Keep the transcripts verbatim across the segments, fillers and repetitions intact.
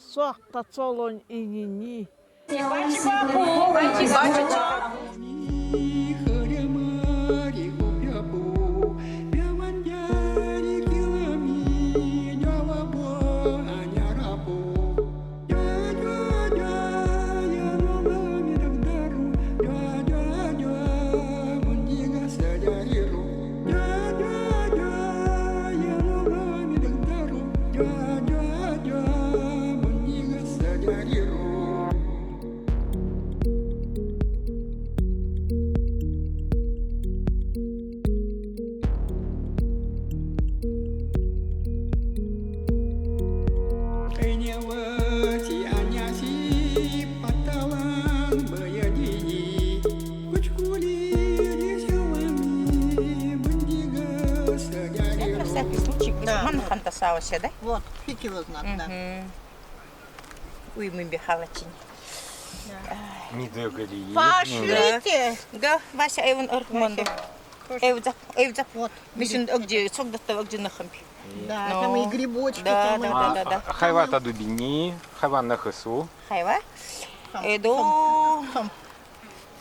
Суакта цолонь инини. На всякий случай, да, ман хантасався, да? Вот, фиг его знает, да. Мгм. Уй, мин бе халачинь. Да. Ай. Пошлите! Га, Вася, эвын ырх мында. Эв дзап, эв дзап. Вот. Мисин эгди, согдатта эгди нахампи. Да, там и грибочки, да, там и да, да, да. Хайва та дубини, хайва нахасу. Хайва? Эду,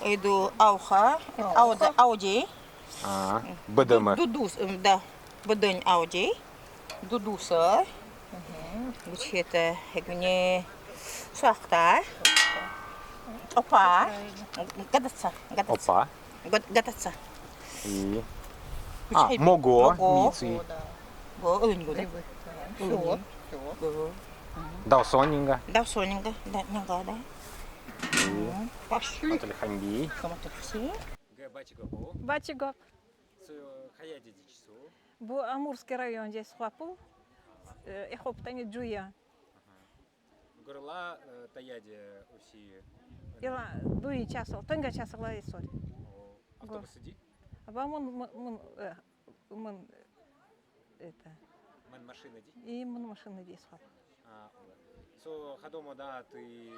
эду ауха, ауда, аудей. А, бадама. Ду-, дудус, м, да. Бадань аудей. Дудуса. Мгм. Гучхета, эгуне, суакта. Опа. Гадаца, гадаца. Опа. Гад-, гадаца. И. А, мого, мици. Го, ылынь го, да? Всё, всё. Го. Даусонинга. Даусонинга, да, нинга, да. И. Пошли. Хамби. Хаматурси. Ге, бачи гоп. Бачи гоп. Со хаяди дичсо. Бу Амурский район, здесь Хвапул. Э, эхоптани Джуя. Ага. Гурла, э, таяди уси. Ила дуи часо, тынга часо ла исори. О, автобус иди? Аба мын, мын, мын, э, мын, э, это. Мын машина иди? И мын машина иди исхап. А, оле. Со ходо мода тай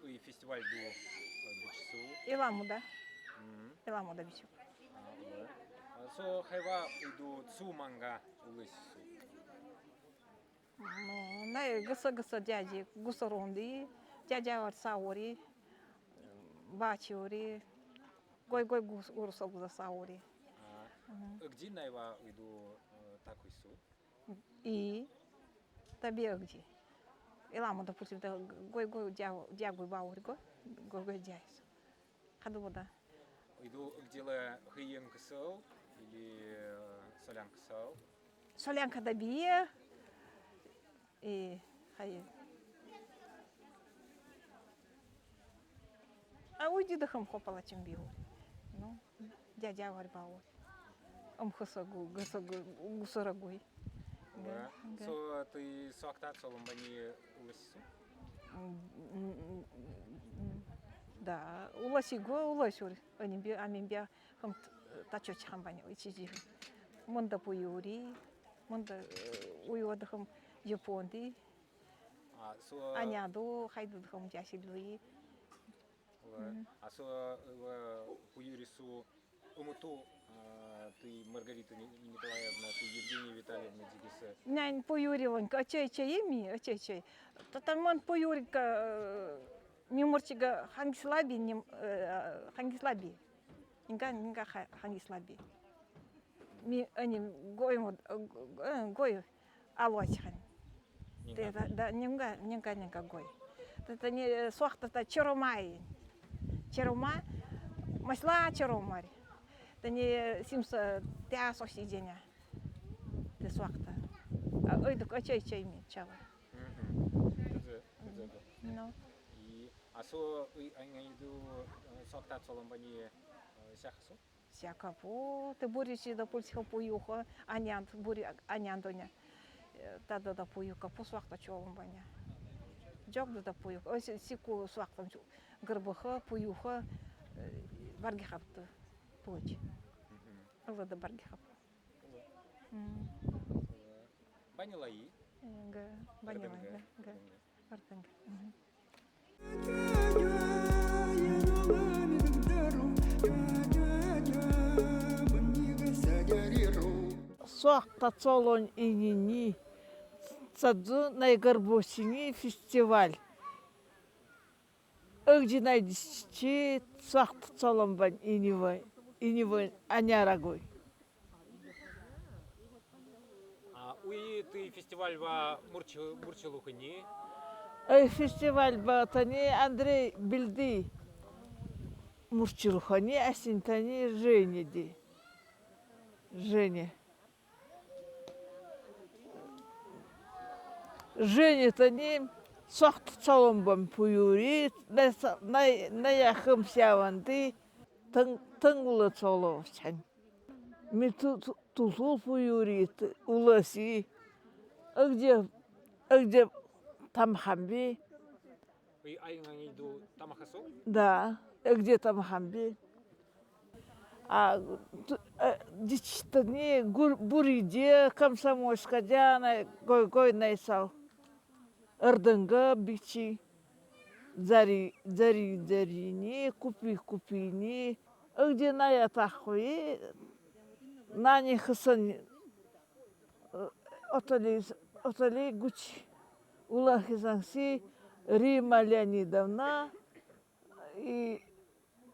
уй фестивальду, э, бичсу? Илаа мода. Мгм. Илаа мода бичсу. А, оле. А, со хайва уйду цу манга улысису? Ну, най гыса-гыса дяди, гусаронди, дядя вар саури, бачи ури, гой-гой гус-, гурса-гуза саури. А, мгм. Эгди найва уйду, э, такуйсу? И табиа эгди. Илаа мода, допустим, да гой-гой дя-, дягуй баури го, гой-гой дяйсу. Ходо мода. Уйду эгди лэ хыйын кысыл или, э, солянка кысыл? Солянка да бия. И хайын. А уйди дахым хопалачым биу. Ну, дядя вар баур. Ымхыса гу-, гыса гу-, гусара гуй. Га, га. Со тай суакта цолымбани уласису? М, м, м, м. Да, уласи го, уласюр. Аним би, амим би, хым т-, тачо чхамбани, ичи жи. Мында пуюри, мында, э, уйвадахым Японди. А, со, аняду, хайдадахым жашилуи. Ва. Мгм. А со, э, пуюрису ымыту, а, тай Маргарита Ни-, Николаевна, тай Евгения Витальевна дигиса. Нянь пуюри вон, ачей-ачей ими, ачей-ачей. Тата ман пуюри ка, э, ми мурчига хангис лаби, ним, э, хангис лаби. Нинга, нинга ха-, хангис лаби. Ми, ани, гой мод, э, г-, э, гой алвачхан. Нинга. Те, да, да, нинга, нинга, нинга гой. Те, тани, э, суахта та черомай. Черома, масла черомари. Тани, э, симса тясо сиденя. Те суахта. А, ойдук, ачей-ачей ми чала. Мгм. Кызы, кызы. Ну. И, а со, ы, ани, иду, э, суахта цолымбани, э, сяхасу? Сяка пу, тэ буричи да пульсиха пуюха, анянд, бури аняндоня. Э, тада да пуюха, пу суахта цолымбаня. Джогда да пуюха, ой, си-, сику суахта гырбыха, пуюха, э, баргихапты пуч. Мгм. Ылада баргихап. М. Банилай. Э, га, банилай, га, га. Артынг. Мгм. Суахта цолонь инини, Садзу най горбочини фестиваль. Эгзи най дичи, цвахта цоломбань ини вой, ини вой аняр агуй. А уй тый фестивальба мурчы, мурчылухини? Ай фестивальба тани Андрей Бельдый мурчылухини, асинтани Женяди. Женя. Женя тани цвахта цоломбань пуюри, най са-, най, ная хым сяванды, тынг, тынг улэ цоловчань. Ми ту-, ту-, тулу пуюри, т-, улэси. Эгзе, эгзе тамхамби. Ай, ай, ай, ду тамахасу? Да, эгзе тамхамби. А, т-, э, дичитани гур-, буриде, Комсомольскаде, най гой-гой най сал. Эрдэнгэ бичи. Зари, зари, зарини, купи, купини. Эгзе ная тахуй, нани хысэн, э, отолей, отолей гуч улан хизанси Римма Леонидовна и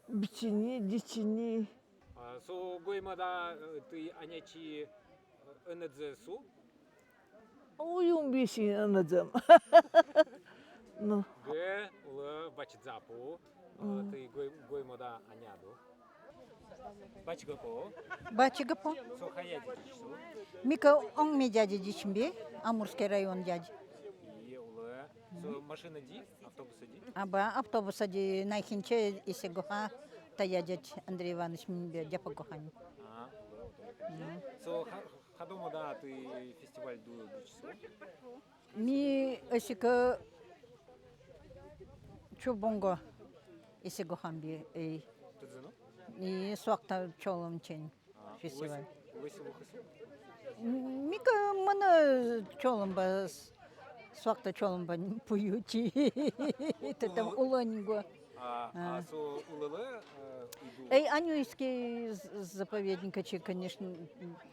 бичини, дичини. А, со гоймада, э, тый анячи, э, энэдзэ су? Уюмбиси энэдзэм. Ну. Гэ, улэ, бачи дзапу, э, тый гой-, гоймада аняду. Бачи гапу. Бачи гапу. Со хая дядя су? Ми кэ Онми дядя дичимби, Амурский район дядя. И улэ. Со машинади, автобусади? Аба, автобусади, най хинче эсе гоха, тая дядя Андрей Иваныч минбе, дяпа гохани. А, улэ, улэ. Со ха-, хадо моданы тый фестивальду бичису? Ми эсе кэ чубонго эсе гохамби, эй. Тыдзыны? И суакта чолымчень. А, фестиваль. Улэс-, улэс-, улэсхы су? Ми кэ мынэ чолымба, с-, суакта чолымба пуючи. Тэтэ улэн гуэ. А, а со улэлэ, э, иду? Эй, Анюйский з-, заповедник аче, конечно,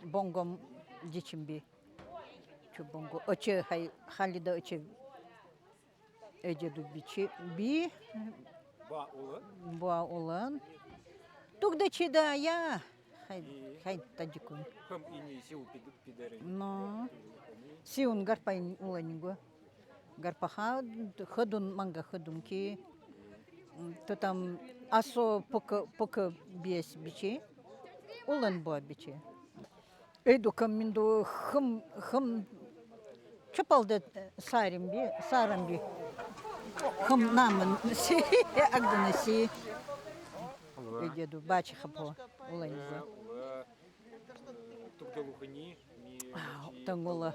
бонгом дичимби. Чубонго. Аче хай, хали да аче. Эдеду бичи, би. Буа улэн? Буа улэн. Тугдэ чида я. Хай, хай тадикун. Хэм ини сиу пид-, пидэрэн. Но. Сиун гарпа улэн гуэ. Гарпаха, хэдун, манга хэдун ки. Тэ там асо пыка, пыка биэс бичи. Улэн буа бичи. Эйду кэ минду хым, хым чапалдэ сарамби, сарамби. Хым намын си, агдын си. Эйдеду бачи хапо, улэн гуэ. Тугдалухыни, ми... А, тангула.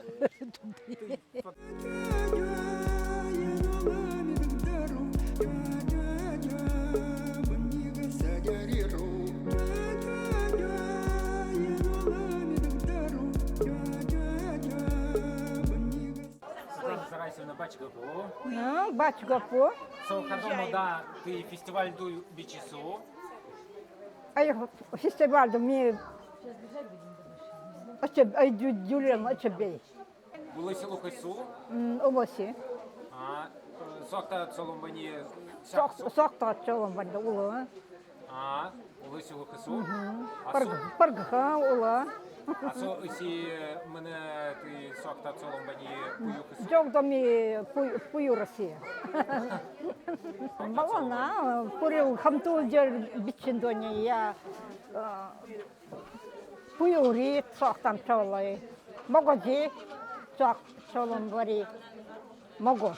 Светлана Зарасьевна, бачи гапу. Ну, бачи гапу. Со хадо моданы тый фестивальду бичису? Ай, фестивальду ми аче, ай, дю-, дюлем аче бей. Улэсилухы су? М, улэси. А, э, суакта цолымбани сяхсу? Суакта цолымбани улэ. А, улэсилухы су? Мгм. А пырг-, су? Пыргыха улэ. А со ыси, э, мынэ тый суакта цолымбани пуюхы су? Джогда ми пу-, пуюры си. Балана, пурил хамту джер бичиндони я, э, Пуюри, суактан чолой. Могоди, суак чолымбари. Могод.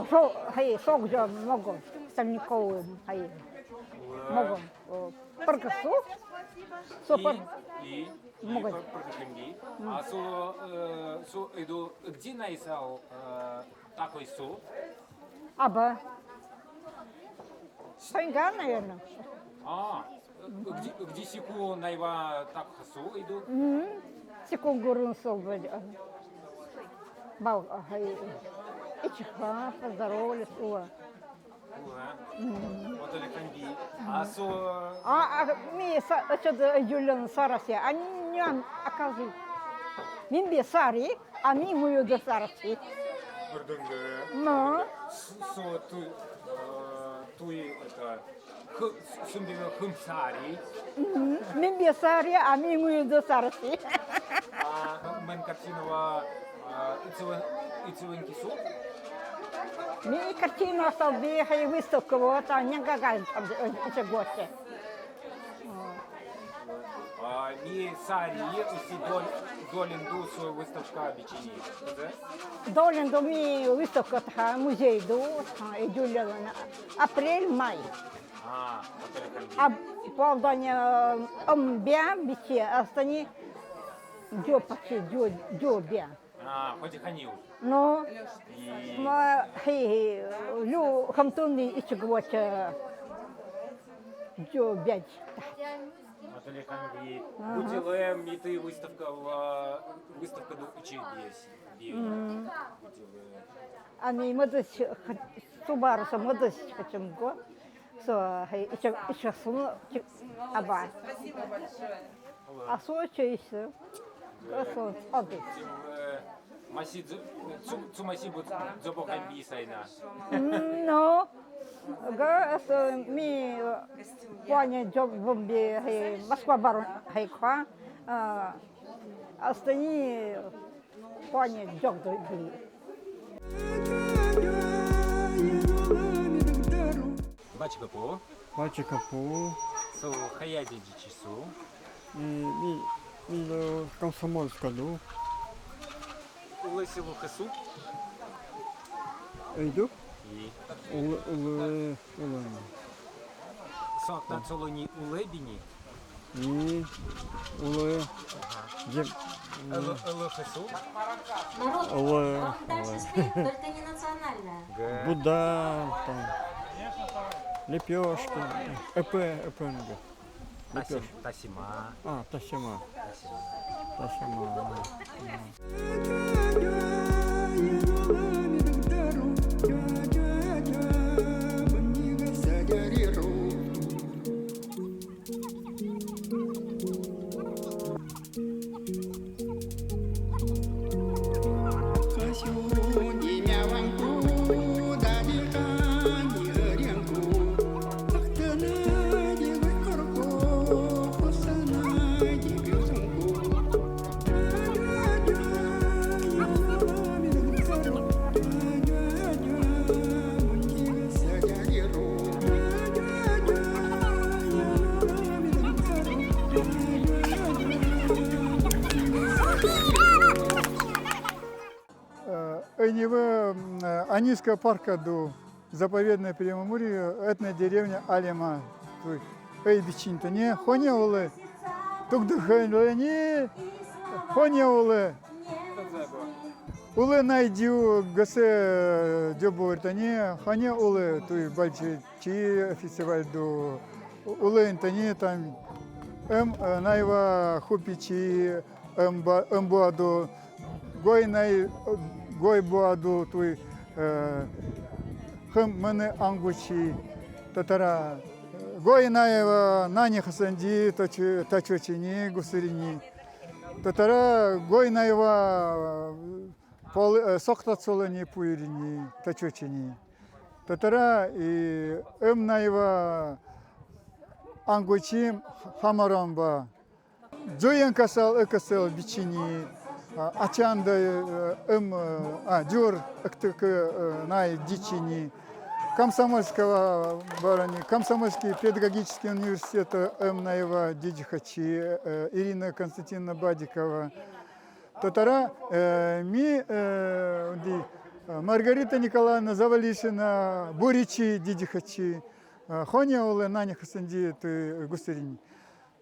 Со-, хай, согжо могод. Сальниковый, хай. Могод. О, пыргысу. Со пыр-, и, и, могод. И пыр-, пыргысынги. М. А со, э, со иду гди найсал, э, такой су? Аба. Сайынга, наверно. А, гди, гди сику найва такой су иду? Мгм. Сику гурун сол бал. Бал, ага, и, и чиха, поздоровались, уа. Уа. Мгм. Вот это камби. А со... А, а, ми са-, отсюда Юлиан Сарасе, они не ан-, оказывают. Мин бе сари, а ми муюдо сарасти. Гёрдюн ге. Но. С-, со туй, э, туй, это, х-, с-, сюмбеге хым сари. Мгм. Мин бе сари, а ми муюдо сарасти. А мен картинава, а, ицелен, ицелен кису? Ми картина салбихай выставка, вот, а не гагай, там, э, иче гости. А, ми сари, уси дол-, долинду сой выставка бичини. Долинду ми выставка тха, музейду, а, июль, апрель, май. А, апрель. А павдань, э, ом бе бичи, а астани дзё пачи, дзё, дзё бе. А, ходи хани. Ну, и ма, хи, хи, лю хамтунни ичик вот, э, дзё бяч. Ага. Гудиле, ми туй выставка, выставка ду учи бес. Мгм. Гудиле. Ами мадыс, х-, субарыса мадыс хачым го. Со, хи, ичик, ичик суму, ичик аба. Спасибо большое. А со чейсы. А со, а ды. Маси дзу-, цу-, цу маси бу дзобо хамби сайна. М, но. Га, а со ми, э, кване дзоб бумби, хи, Москва барун, хи, ква. А, астани, кване дзоб бумби. Бачи капу. Бачи капу. Со хая ди дзичи со? Ми, ми, ми, э, Комсомольска ду. Улэ село хасу? Эйду? И. Улэ, улэ, улэ. Со, та солони улэ бини? И улэ. Ага. Ем. Ылы, ылы хасу? Народ, улэ, вам дальше улэ. Спеть, только не национальное. Гэ. Буда, там, лепёшки, эпэ, эпэ, гэ. Тасим-, лепёшки. Тасима. А, тасима. Тасима. Тасима. Э, эй, ниме, м, э, Анийского парка ду, заповедное Примамурье, этнодеревня Алима. Туй эй бичинтэ ни, хоня улэ. Тугдыхэнлэни, хоня улэ. Улэ найди у ГС, э, дзёбуртани, хоня улэ, туй бальчи, чи фестиваль ду. Улэ интани там, эм, э, найва хупичи, эм ба-, эм буаду, гой най, гой буаду, туй, э, хым мыны ангучи, татара, гой найва, э, нани хасанди, тачо-, тачочини, гусырини. Татара, гой найва, э, пол-, э, сокта цолани, пуйрини, тачочини. Татара, и эм найва, ангучим хамарамба. Дзуян касал, экасал бичини, а, ачанда, э, эм, э, а, дзюр, эктык, э, най дичини. Комсомольского барани, Комсомольский педагогический университет, э, эм найва дидихачи, э, Ирина Константиновна Бадикова. Татара, э, ми, э, ди, э, Маргарита Николаевна Завалишина, буричи дидихачи, э, хоня улэ нани хасанди, туй гусырини.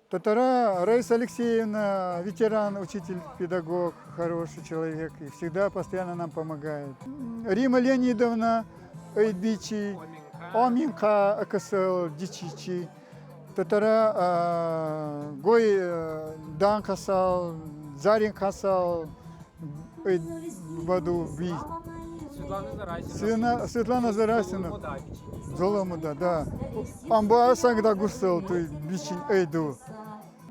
Татара Раиса Алексеевна, ветеран, учитель, педагог, хороший человек и всегда постоянно нам помогает. Рима Леонидовна, эй бичи, оминка, экасал, дичичи. Татара, а, гой, э, дан касал, зарин касал, эй, баду би. Светлана Зарасина. Светлана, Светлана Зарасина. Золамуда, да. Амба сагда гусал, туй бичин эйду.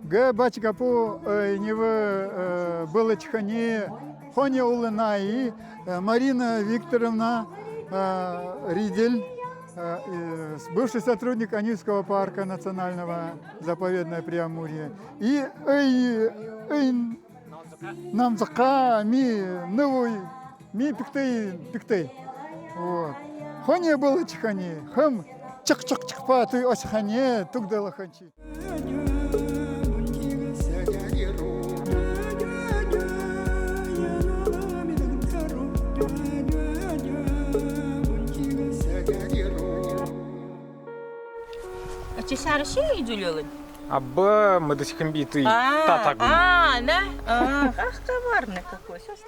Гэ бачка пу, э, ини, э, была чхане, хони улын ай, э, Марина Викторовна, э, Ридель, э, э, с-, бывший сотрудник Анивского парка национального, заповедное Преамурье. И, э, э, Намзака, ми, нывуй, ми пиктей, пиктей. Вот. Хони была чхане, хам чык-чык-чыкпа, туй ошхане, тугдала ханчи. А че сарыси идюлелын? Абба, мыдыськым бити. А, татагым. А, да? А, ах, коварный какой. Щас.